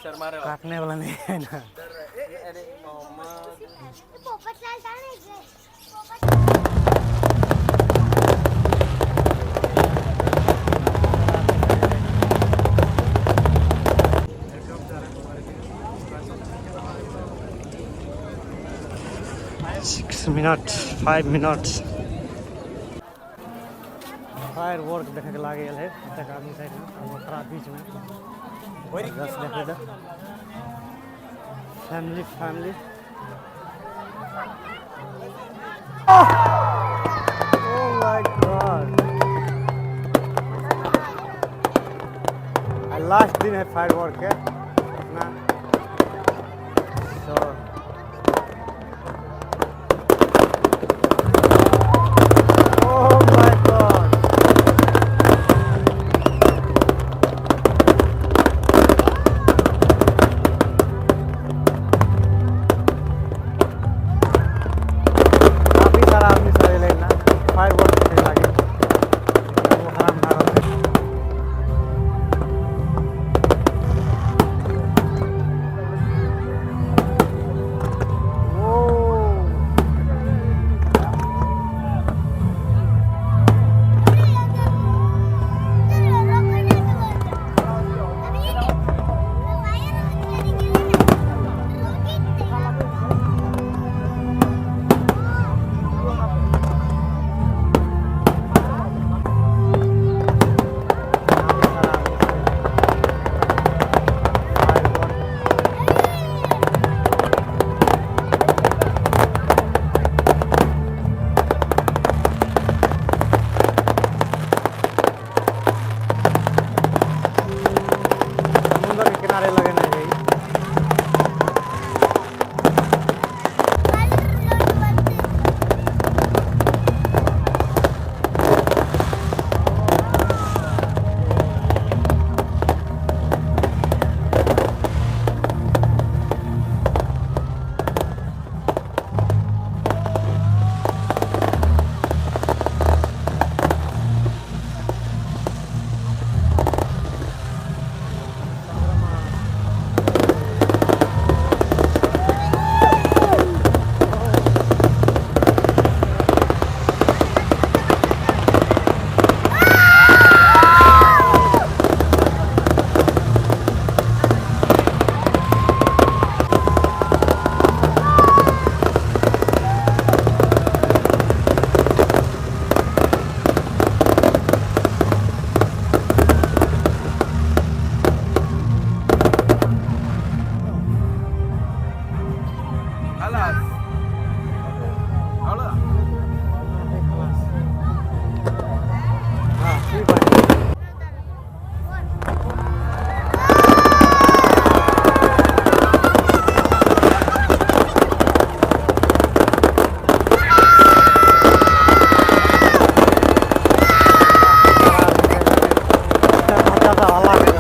काटने वाला नहीं है ना। 6 minute, 5 minute. Fire work देखे के लागे है। एतक आदमी साइड में, ओकरा बीच में बस देखे दे family family. Oh my God! Last दिन है फायर वर्क के अपना। So Oh my God! काफी सारा आदमी सब एलै ना फायर वर्क देखे लागे। पोखरा में रहल है। ओ काफी सारा आदमी सब एलै। फायर वर्क समुद्र के किनारे लगेने है ई। خلاص அவ்வளோதான். हाँ, ठीक है। बच्चा सब हल्ला कर रहल है।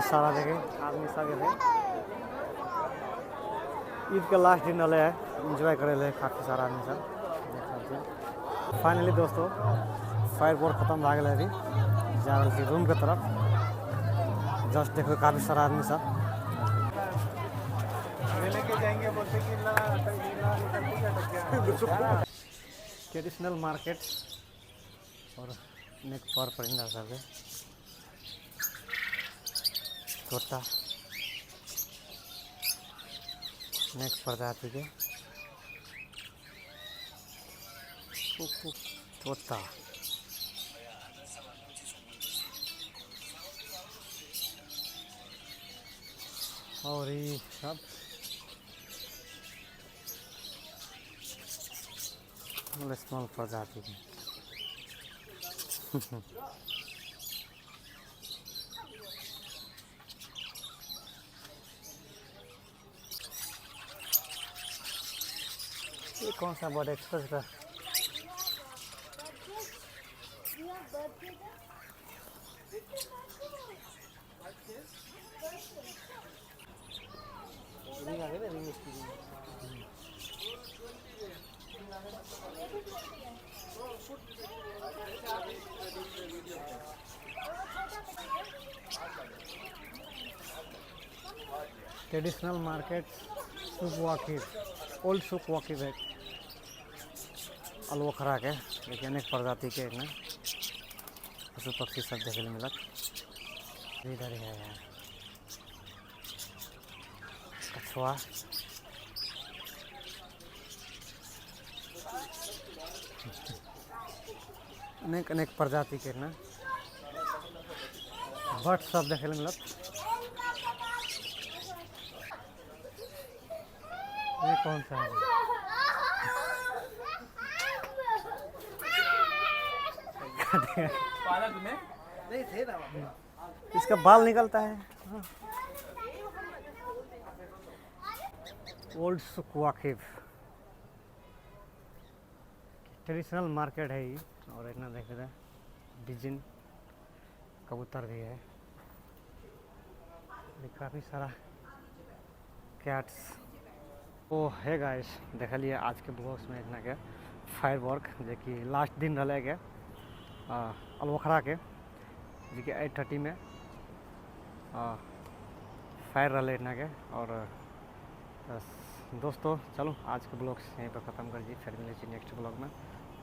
सारा देखे आदमी सब है। ईद के लास्ट दिन रहे है, एंजॉय करे रहे काफ़ी सारा आदमी सब देख रहल छी। फाइनली दोस्तों फायर वर्क खत्म भए गेलै, अभी जा रहल छी रूम के तरफ। जस्ट देखो काफ़ी सारा आदमी सब ट्रेडिशनल मार्केट और अनेक पर परिंदा सबके तोता अनेक प्रजातिके तोता। और ये सब स्मॉल प्रजाति के। ये कौन सा बर्ड एक्सप्रेस का ट्रेडिशनल मार्केट सूक वाकिफ, ओल्ड सूक वाकिफ है अलपोखरा के। देखिए अनेक प्रजाति के एहिमे पशु पक्षी सब देखे ले मिलत। इधर है कछुआ, अनेक अनेक प्रजाति के ने बर्ड सब देखे ले मिलत। ये कौन सा है? पालक में नहीं थे ना, इसका बाल निकलता है। ओल्ड सूक वाकिफ ट्रेडिशनल मार्केट है ये। और इतना देख रहे बिजिन कबूतर भी है, काफ़ी सारा कैट्स। ओ हे गाइस, देखलिए आज के ब्लॉग्स में इतना के फायर वर्क जेकि लास्ट दिन रहे के अलपोखरा के, जेकि 8:30 में फायर रहे इतना के। और बस दोस्तों चलो आज के ब्लॉग्स यहीं पर ख़त्म कर दी, फिर मिले नेक्स्ट ब्लॉग में।